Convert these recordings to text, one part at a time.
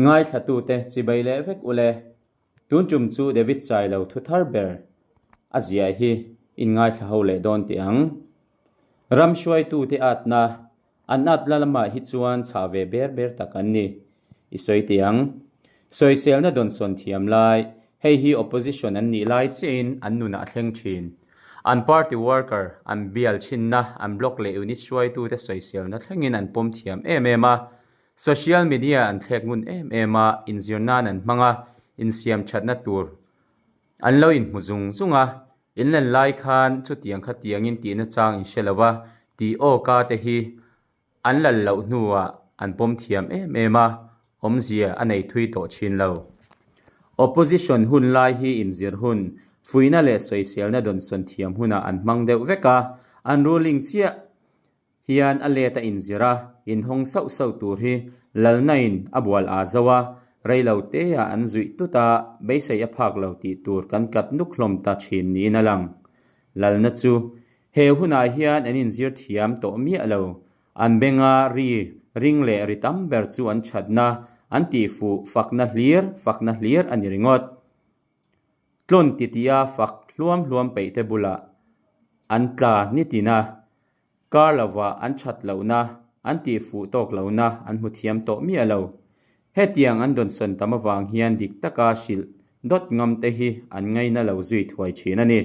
Ngaithlatute chibai leh vek ule. Tun tum chu David Sailo thu thar ber a ziah hi in ngaithla ho leh dawn teh ang. Ram hruaitute atna an at la lamah hi chuan chhah ve ber ber tak an ni. I sawi teh ang. Sawiselna dawnsawn thiam lai, hei hi opposition an nih lai chiahin an nunah a thleng thin. An party worker, an bial chhinna, an block leh unit hruaitute sawiselna thlengin an pawm thiam em em a. Social media an thlek ngun em em a, inzir nan an hmang a, insiam thatna tur an lo inhmu zung zung a. Inlen lai khan chutiang kha tiangin tihna chang in hre lo a, tih awka te hi An lal loh hnuah an pawm thiam em em a, awmzia a nei thui tawh thin lo. Opposition hun lai hi inzir hun, fuihna leh sawiselna dawnsawn thiam hunah an hmang deuh vek a, an ruling chiah hian a let a inzir a, inhawng sauh sauh tur hi lalnain a bual aa zo a, rei lo teah an zuih tut a, beisei a phak lo tih tur kan kat nuk hlawm ta thin niin a lang. Lalna chu He hunah hian an inzir thiam tawh miah lo. An benga ri ring leh ri tam ber chu an thatna, an tihfuh fakna hlir fakna hlir a ni ringawt. Tlawn titia fak hluam hluam peih te bulah an tla nitin a, kar lovah an that lohna, an tihfuh tawk lohna an hmu thiam tawh miah lo. Hetiang an dawnsawn tam avang hian dik taka hrilh dawt ngam te hi an ngaina lo zui thuai thin a ni.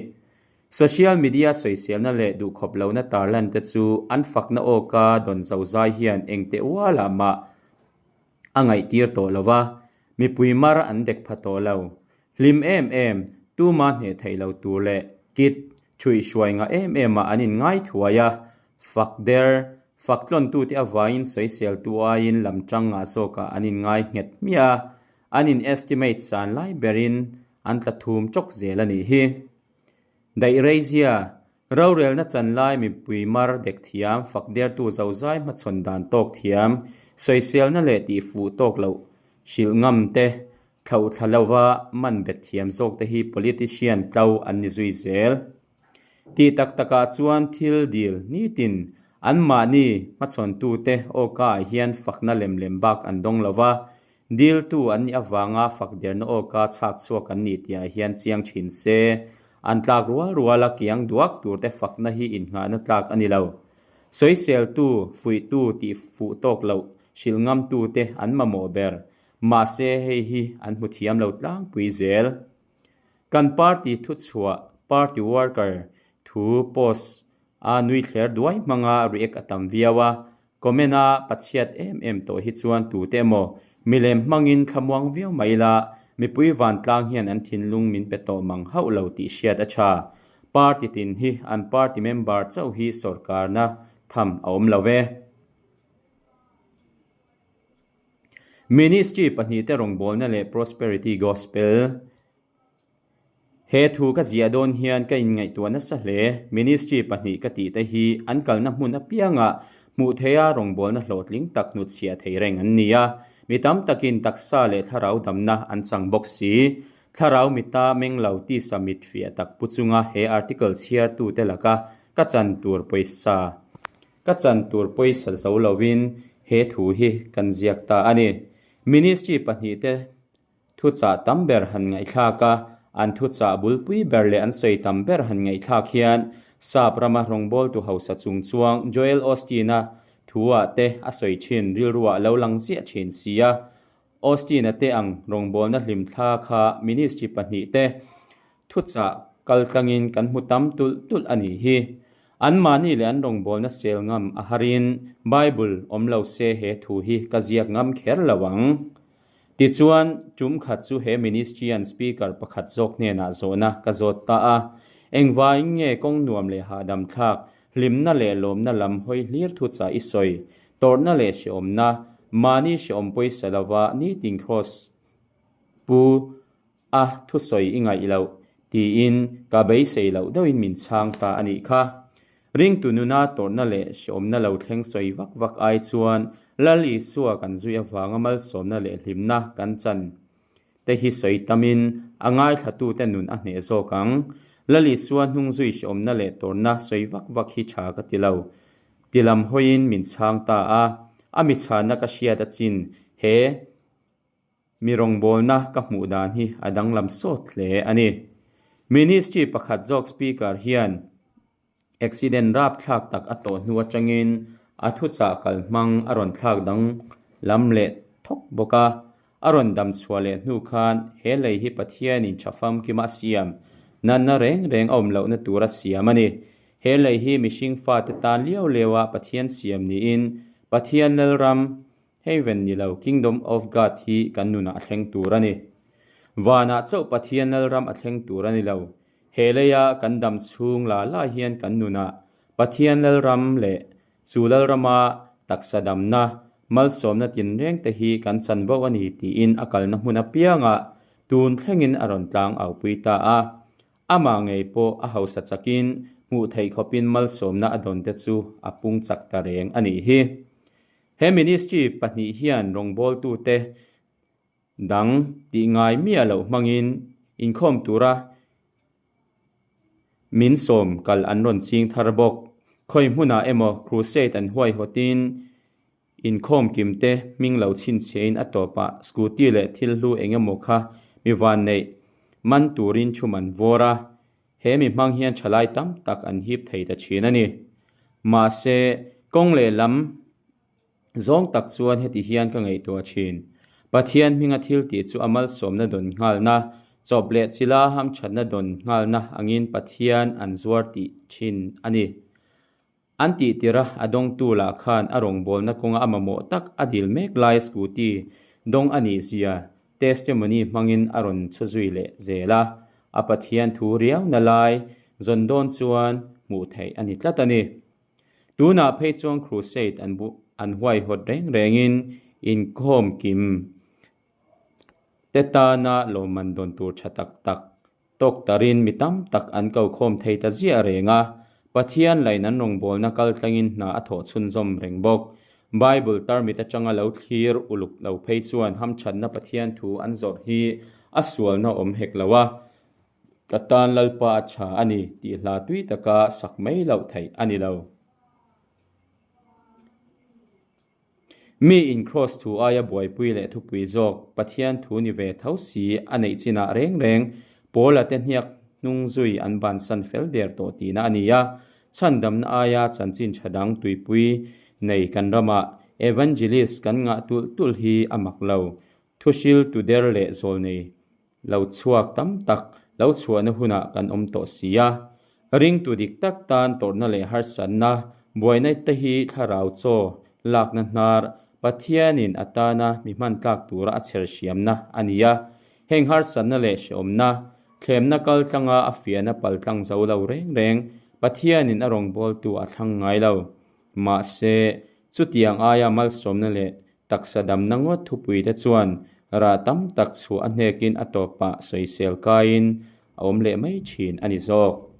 Social media sawiselna leh duhkhawp lohna tarlan te chu an fakna awka dawn zozai hian engte ualah mah a ngaihtir tawh lo va, mipui mar an dek pha tawh lo. Hlim em em, tuma hneh theih lo tur leh kit chhuih hruai ngah em em ah an inngai thuai a, fak der, fak tlawntute avangin sawiseltu aiin lam tang ngah zawkah an inngai nghet hmiah a, an in estimate san lai berin an tla thum chawk zel a nih hi. Daih reizia, rorelna chan lai mipui mar dek thiam, fak dertu zozai hmachhawn dan tawk thiam, sawiselna leh tihfuh tawk loh hrilh ngam te, thlauh thla lova man bet thiam zawk te hi politician tlo an ni zui zel. Tih tak takah chuan thil dil nitin anmahni hmachhawntute awkaah hian fakna lem lem bak an dawng lova, Diltu an nih avanga fak derna awka chhak chhuak an nih tihah hian chiang thin se, an tlak rual ruala kiang duak turte fakna hi innghahna tlak a ni lo. Sawiseltu, fuihtu tih fuh tawk loh hrilh ngamtute an mamawh ber. Mahse hei hi an hmu thiam lo tlangpui zel. Kan party thuchhuah, party worker thu post a nui thler duai hmanga react a tam viau a, Comment a pachhiat em em tawh hi chuan tute emaw milem hmangin thlamuang viau mai ila, mipui vantlang hian an thinlung min pe tawh mang hauh lo tih hriat a tha. Party tin hi an party member chauh hi sawrkarna tham a awm lo ve. Ministry pahnihte rawngbawlna leh Prosperity Gospel. He thu ka ziah dawn hian ka inngaihtuah nasa hle. Ministry pahnih ka tih te hi an kalna hmun apiangah hmuh theiha rawngbawlna hlawhtling tak hnutchhiah thei reng an ni a. Mi tam takin taksa leh thlarau damna an chang bawk si. Thlarau mita meng lo tisa mit fiah tak pu chunga he article chhiartute laka ka chan tur pawisa ka chan tur pawisa zo lovin he thu hi kan ziak ta a ni. Ministry pahnihte Thuchah tam ber han ngaihthlak a, an thuchah bulpui ber leh an sawi tam ber han ngaihthlak hian Sap rama rawngbawltu hausa chung chuang Joel Osteen-a thu-ah te a sawi thin rilruah lo lang ziah thin si a. Osteen-a te ang rawngbawlna hlimthla kha ministry pahnihte Thuchah kaltlangin kan hmu tam tulh tulh a nih hi. Anmahni leh an rawngbawlna sel ngam a harin Bible awm lo se he thu hi ka ziak ngam kher lo ang. Tichuan, tum khat chu he ministry an speaker pakhat zawk hnenah zawhna ka zawt ta a. Engvaiin nge kawng nuam leh hahdam thlak, hlimna leh lawmna lam hawi hlir thuchah i sawi, tawrhna leh hrehawmna, mahni hrehawm pawisa lova nitin cross pu A thusawi i ngaih loh, tiin ka beisei loh deuhin min chhang ta a nih kha. Ringtu nuna tawrhna leh hrehawmna lo thleng sawi vak vak ai chuan Lal Isua kan zui avanga malsawmna leh hlimna kan chan te hi sawi tamin a ngaithlatute nun a hneh zawk ang. Lal Isua hnung zui hrehawmna leh tawrhna sawi vak vak hi tha ka ti lo. Ti lam hawiin min chhang ta a, a mi chhanna ka hriat a chin he. mi rawngbawlna ka hmuh dan hi a danglam sawt hle a ni. Ministry pakhat zawk Speaker hian accident rapthlak tak a tawh hnu atangin a thuchah kal hmang a rawn thlak dang lam leh thawk bawk a. A rawn dam chhuah leh hnu khan he lei hi Pathianin tha famkima a siam natna reng reng a awm lohna tura siam a ni. He lei hi mihring fate tan liau liau a Pathian siam niin Pathian Lalram, Heaven ni lo Kingdom of God hi kan nunah a thleng tur a ni. Vanah chauh Pathian Lalram a thleng tur a ni lo. He leia kan dam chhung la la hian kan nunah Pathian Lalram leh Chu Lalrama taksa damna, malsawmna tinreng te hi kan chanvo a ni tiin a kalna hmun apiangah tun thlengin a rawn tlang aupui ta a. Amah ngei pawh a hausa chakin hmuh theih khawpin malsawmna a dawn te chu a pung chak ta reng a nih hi. He ministry pahnih hian rawngbawltute dang tih ngai miah loh hmangin inkhawm tura Min sawm kal an rawn ching thar bawk. Khawi hmunah emaw crusade an huaihawtin inkhawm kimte hming lo chhinchhiahin a tawpah scooty leh thil hlu eng emaw kha mi vanneih man turin chhum an vawr a, he mi hmang hian thalai tam tak an hip thei ta thin a ni. Mahse, kawng lehlam Zawng tak chuan heti hian ka ngaihtuah thin. Pathian hminga thil tih chu a malsawmna dawn nghalna, chawp leh chila hamthatna dawn nghalna angin Pathian an zuar tih thin a ni. An tih tirh a, a dawngtu lah khan a rawngbawlna kawnga a mamawh tak a dil mek lai scooty dawng a nih zia testimony hmangin a rawn chhu zui leh zel a, a Pathian thu riauna lai zawn dawn chuan hmuh theih a ni tlat a ni. Tunah phei chuan crusade an an huaihawt reng rengin inkhawm kim te tana lawmman dawn tur tha tak tak tawk tarin mi tam tak an ko khawm thei ta ziah reng a, Pathian lain an rawngbawlna kal tlangin hna a thawh chhunzawm reng bawk. Bible tarmit atanga lo thlir uluk lo phei chuan hamthatna Pathian thu an zawrh hi a sualna awm hek lo a, Ka tan Lalpa a tha a ni tih hla tui taka sak mai loh theih a ni lo. Mi in Kraws thu aia buaipui leh thupui zawk Pathian thu ni ve tho si a neih chinah reng reng Paula te hniak hnung zui an bansan fel der tawh tihna a ni a. Chhandamna aia chanchin tha dang tuipui nei kan ramah Evangelist kan ngah tulh tulh hi a mak lo. Thuhril tu der leh zawl nei Lo chhuak tam tak lo chhuahna hunah kan awm tawh si a. Ringtu dik tak tan tawrhna leh harsatna, buaina te hi thlarau chaw lakna hnar Pathianin a tana mi hman tlak tura a chher hriamna a ni a. Heng harsatna leh hrehawmna, thlemna kal tlanga a fiahna pal tlang zo lo reng reng Pathianin a rawngbawltu a thlang ngai lo. Mahse, chutiang aia malsawmna leh Taksa damna ngawt thupuite chuan rah tam tak chhuah a hnekin a tawpah sawisel kaiin a awm leh mai thin a ni zawk.